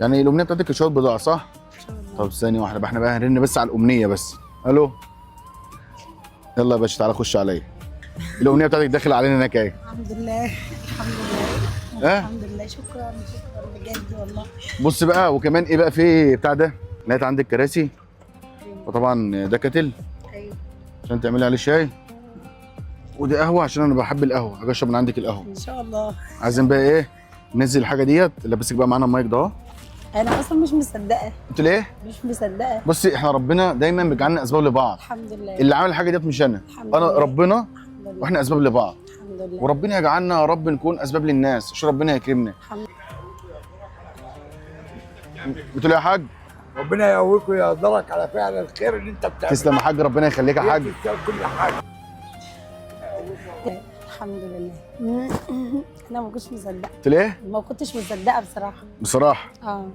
يعني الامنية بتاعتك شوية بضاعة صح؟ ان شاء الله. طب ثانية واحدة بقى، احنا بقى هنرن بس على الامنية بس. الو، يلا يا باشا تعالى خش عليا. الامنية بتاعتك داخله علينا هناك اهي. الحمد لله الحمد لله. اه؟ الحمد لله، شكرا شكرا بجد والله. بص بقى، وكمان ايه بقى في بتاع ده، لقيت عندك كراسي، وطبعا ده kettle ايوه عشان تعملي عليه شاي، ودي قهوة عشان انا بحب القهوة، اجي اشرب من عندك القهوة. ان شاء الله. عايزين بقى ايه، ننزل الحاجة ديت. لبسك بقى معانا المايك ده اهو. انا اصلا مش مصدقه. قلت ليه؟ مش مصدقه. بصي احنا ربنا دايما بيجعلنا اسباب لبعض. الحمد لله. اللي عامل الحاجة ديت مش انا، الحمد انا لله. ربنا، الحمد لله. واحنا اسباب لبعض. الحمد لله. وربنا يجعلنا يا رب نكون اسباب للناس عشان ربنا يكرمنا. الحمد. بتقول يا حاج؟ ربنا يقويك ويقدرك على فعل الخير اللي انت بتعمله. تسلم يا حاج، ربنا يخليك يا حاج. تستاهل كل حاجة. الحمد لله. انا ما كنتش مصدقه. قلت ليه؟ ما كنتش مصدقه بصراحة. بصراحة اه.